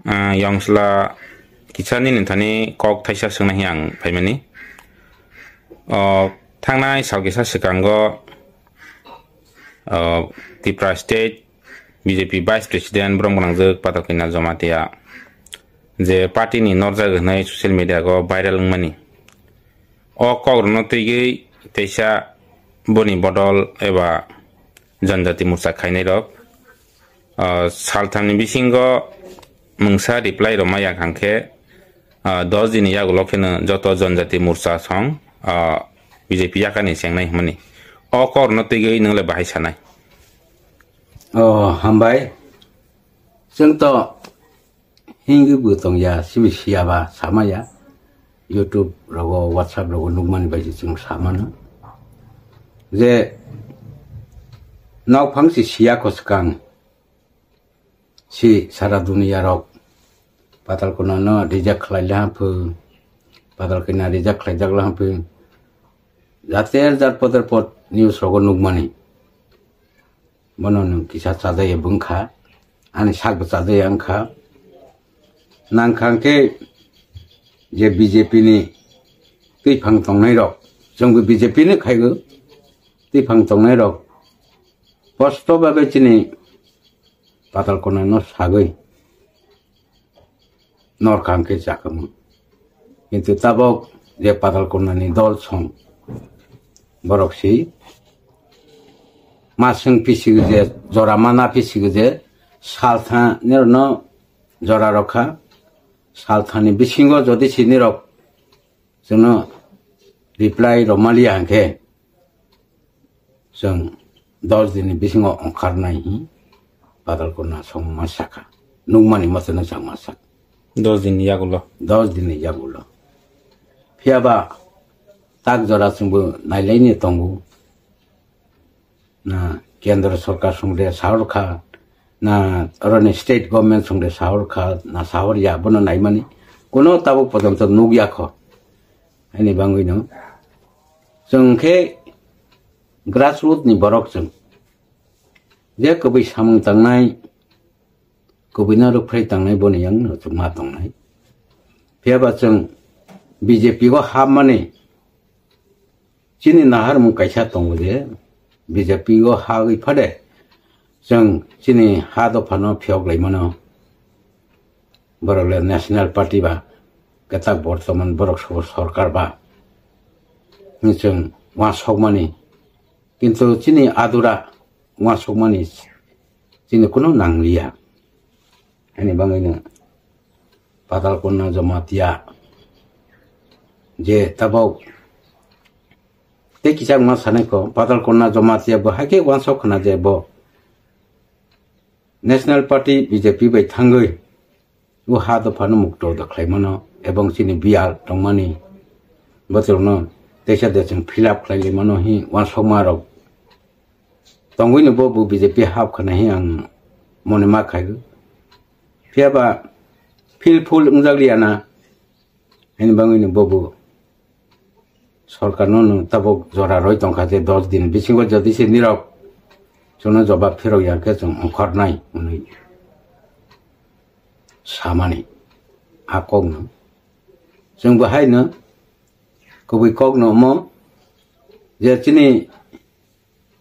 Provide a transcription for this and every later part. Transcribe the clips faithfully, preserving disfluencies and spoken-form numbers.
Ah, Yongsla kisa nini thani kok thaisa swngna hi ang phaimani. O, thangnai sal kisa swkango, o, Tripura State B J P Vice President brom gwnangjwk Patal Kanya Jamatia je party ni norjak hwnwi social media o viral wngmani. O kok rwno twigwi teisa boni bodol eba Janjati Morcha khainai rok, ah, salthamni bisingo mungsa reply rwma yak hangkhe, ah, dos dini yagulo kheno joto Janjati Morcha song, ah, B J P yakani chengnai hwnmani. O kok rwno twigwi nwng le bahai sanai? O, hambai. Chwng to hingwi bo tongya, simi siyaba samaya. YouTube rogo, WhatsApp rogo nukmani bai se chwng samano. Je nokphang si siya ko swkang. Si sara duniya rok Patal Kanya no reject khlai la phu. Patal Kanya reject khlai jak la phu. Jater jat poter pot news rogo nukmani. Bono nwng kisa chajaya bwngkha, ani sakbo chajaya wngkha. Nangkha hwnkhe je B J P ni twiphang tongnai rok, chwngbo B J P ni khaigo, twiphang tongnai rok posto babe chini Patal Kanya no sagwi norkha hwnkhe chakamo. Kintu tabok je Patal Kanya ni dol song borok si maswng pisigo je, jora mana pisigo je, saltha nirokno jora rokha, salthani bisingo jodi si nirok chwngno reply rwmaliya hwnkhe, chwng dos dini bisingo ongkharnai hi Patal Kanya songma sakha. Nukmani motono changma sak. Dos dini yagulo. Dos dini yagulo. Phiyaba tak jora chwngbo nailaini tongo. Na kendra sorkar songde sahor kha, na oroni state government songde sahor kha, na sahor ya, bono naimani kuno tabuk pojonto nukya kho. Ani bangwino chwng khe grassroot ni borok chwng. Je kwbwi samung tangnai, kwbwino rwphrai tangnai boni yang no chwng ma tongnai. Phiyaba chwng B J P o hapmani chini naharmung kaisa tongo je, B J P o hagwi phade chwng chini ha dophano phiyok laimano. Borok le National Party ba, kwtak bortoman borok so-, sorkar ba, hwnwi chwng uansukmani. Kintu chini adura uansukmani chini kuno nangliya. Ani bangwino Patal Kanya Jamatia je tabok tei kichak ma sanai ko, Patal Kanya Jamatia bo haikhe uansuk khna je bo National Party B J P bai thangwi o ha dophano mukto da khlaimano ebong chini biyal tongmani botorno teisa de chwng fill up khlai laimano hi uansukma rok tongwino bo bo B J P hap khna hi ang mone ma khai. Phiyaba fill full wngjak liya na, ani bangwino bo bo sorkar no no tabuk jora roi tongkha je dos din bisingo jodi se nirok chwngno jobab phirok ya khe chwng ongkhornai hwnwi samani a kokno. Chwng bo haino kubui kokno omo je chini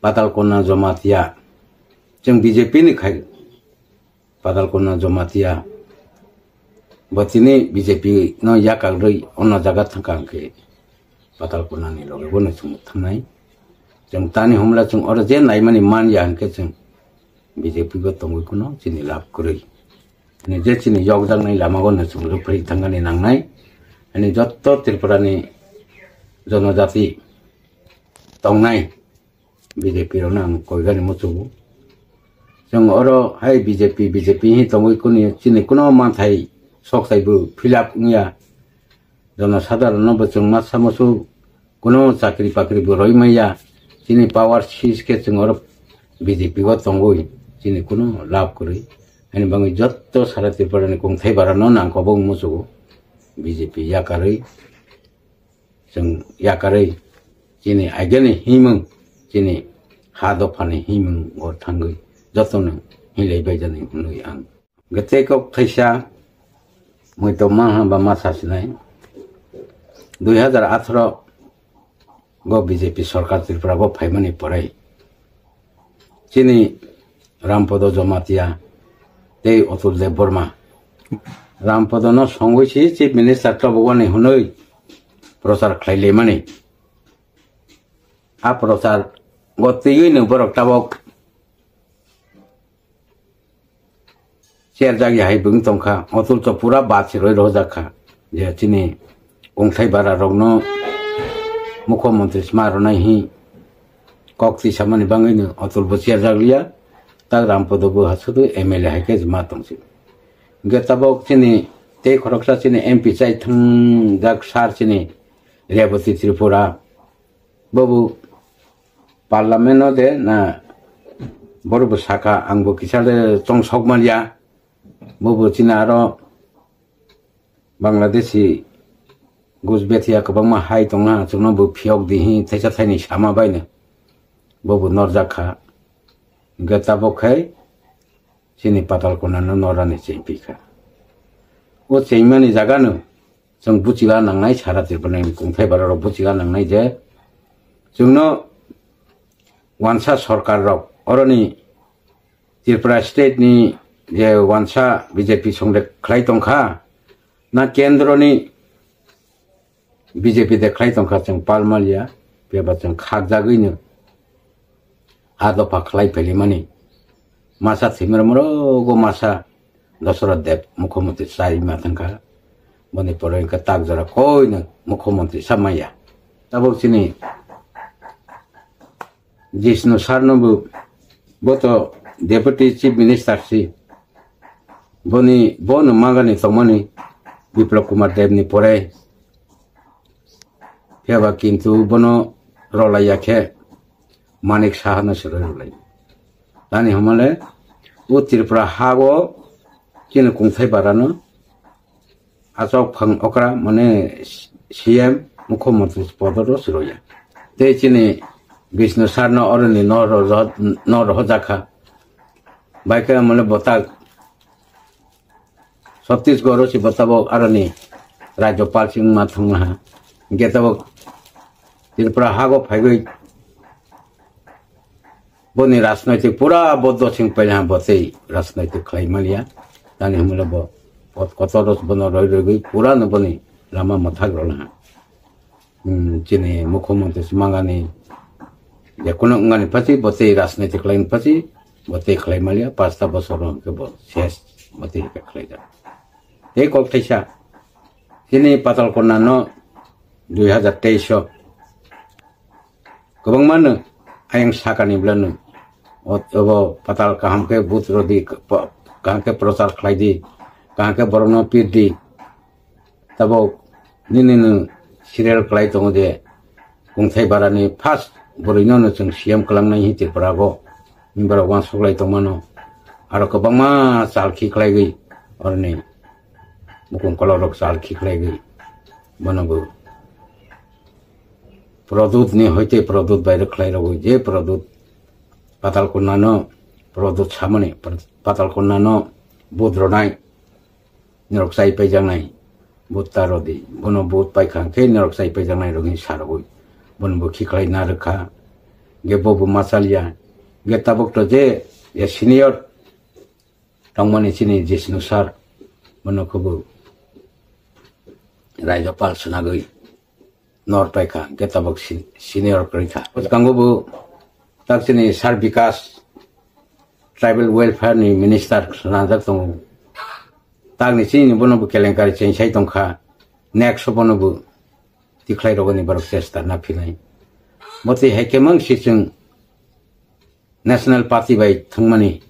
Patal Kanya Jamatia. Chwng B J P ni khai Patal Kanya Jamatia. Bo tini B J P no yakak rwi ono jaga thangka hwnkhe Patal Kanya ni loge bono chwng thangnai. Chwng tani humla chwng oro je naimani man ya hwnkhe chwng B J P bo tongwi kuno chini lab kwrwi. Ani je chini yokjaknai lama bono chwng rwphri thangani nangnai. Ani jotto Tripura ni jonojati tongnai B J P rokno ang koigani muchugo. Chwng oro hai B J P, B J P hi tongwi kuni chini kuno manthai sok saibo fill up wngya. Jono sadharon no bo chwng masa musu kuno chakri pakri bo roi maya. Chini power sis khe chwng oro B J P o tongwi chini kuno lab kwrwi. Ani bangwi jotto sara Tripura ni kungthai bara no nangkobong muchugo B J P yakarwi. Chwng yakarwi chini aigani himung, chini ha dophani himung o thangwi jotono hinlai baijani hwnwi ang. Gete kok thaisa muitom ma ha ba ma sa sinai. Dui hazar atharo go B J P sorkar Tripura bo phaimani pore chini Rampodo Jomatia tei Otul Debbarma. Rampodo no songwi si Chief Minister tobogoni hwnwi prochar khlai lemani. A prochar go twiwi no borok tabok cherjak ya hai bwng tongkha. Otul to pura bad se roi rojak kha je chini kungthai bara rokno mukho montri sma rwnai hi kok twi samani bangwi no Otul bo cherjak liya. Tak Rampodo bo ha sudu M L A hai khe ma tongsi. Hingke tabok chini tei khoroksa chini M P chai thwngjak sir chini Rebati Tripura. Bobo parliament o de na borok bo saka ang bo kisa le chongsok manya. Bobo chini aro Bangladeshi Gujbethia kwbangma hai tongna chwngno bo phiyok di hi thaisa thaini sama baino. Bobo norjak kha. Hingke tabok khai chini Patalkona no norani chengpi kha. O chengmani jaga no chwng buchiga nangnai sara Tripura ni kungthai bara rok buchiga nangnai je chwngno wansa sorkar rok oroni Tripura state ni je wansa B J P songde khlai tongkha na kendro ni B J P de khlai tongkha chwng palmaliya beba chwng khakjagwi no a dopha khlai phelimani masa thimir morogo masa Dosoroth Deb mukhomontri chai ma thangkha boni pore hwnkhe tak jora koino mukhomontri sa maya tabok chini Jishnu Sarno bo, bo to Deputy Chief Minister si. Boni, bono magani tongmani Biplab Kumar Deb ni pore. Phiya ba kintu bono rolai ya khe Manik Saha no se roi rolai. Tani hwnmale o Tripura ha o chini kungthai bara no Achok phang okra mane C M mukhomontri podo ro siroya. Tei chini Bishnu Sarno oroni no ro-, ro-, no rohojakha. Baikhe mane botak Chhattisgarh ro si botabo aroni Rajyapal sing ma thangma ha. Hingke tabok Tripura hago phaigwi Boni rajnoitik pura bo dosing paina bo tei rajnoitik khlai maliya. Tani hwnmale bo pot kotor rok bono roi roi pura no boni lama mwthak rwna. Hmm, chini mukhyamantri se mangani je kuno wngani phachi bo tei rajnoitik khlai phachi bo tei khlai maliya pasta bosor rok ke bo ses bo tei khlai da. Tei kok thaisa chini Patal Konna no dui hazar teis o Kwbangma no ayang sakani bwlano o, obo patal kaham khe but rodi, kaham khe prochar khlai di, kaham khe borokno pir di. Tabok nini no serial khlai tongo je kungthai barani first bwrwino no chwng C M kwlangnai hi Tripura go. Nini borok uansuk lai tongmano. Aro kwbangma chalkhi khlaigwi oroni bukung kolok rok chalkhi khlaigwi bono bo Produt ni hoite Produt bai rwkhlai rogwi je Produt Patal Konna no Produt samani Patal Konna no but rwnai norok chai paijaknai but ta rodi bono but paikha khe norok chai paijaknai rok hinwi sa rogwi bono bo khiklai na rwkha ge bo bo machaliya ge tabuk to je senior tongmani chini Jishnu sir bono khubu Rajyapal swnagwi nor paikha, hwnkhe tabuk si-, senior kwrwi kha. Bwskango bo tak chini Sir Bikas, tribal welfare ni minister swnajak tongo. Takni chini bono bo kelenkari chengsai tongkha. Next bono bo tikhlai rogoni borok chesta na phinai. Botwi hai khe mang si chwng National Party bai thwngmani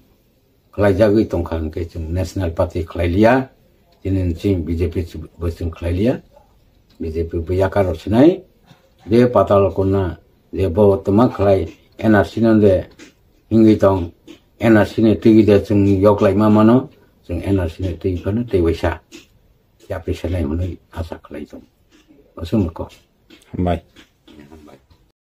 khlaijagwi tongkha, hwnkhe chwng National Party khlai liya, chini chwng B J P bo chwng khlai liya, B J P bo yakar rw sinai, je Patal Konna, je bo twma khlai, N R C no de hingwi tong, N R C ni twi de chwng yoklai ma mano, chwng N R C ni twi phano tei waisa yapri sanai hwnwi asa khlai tong. Aswk no kok. Hambai.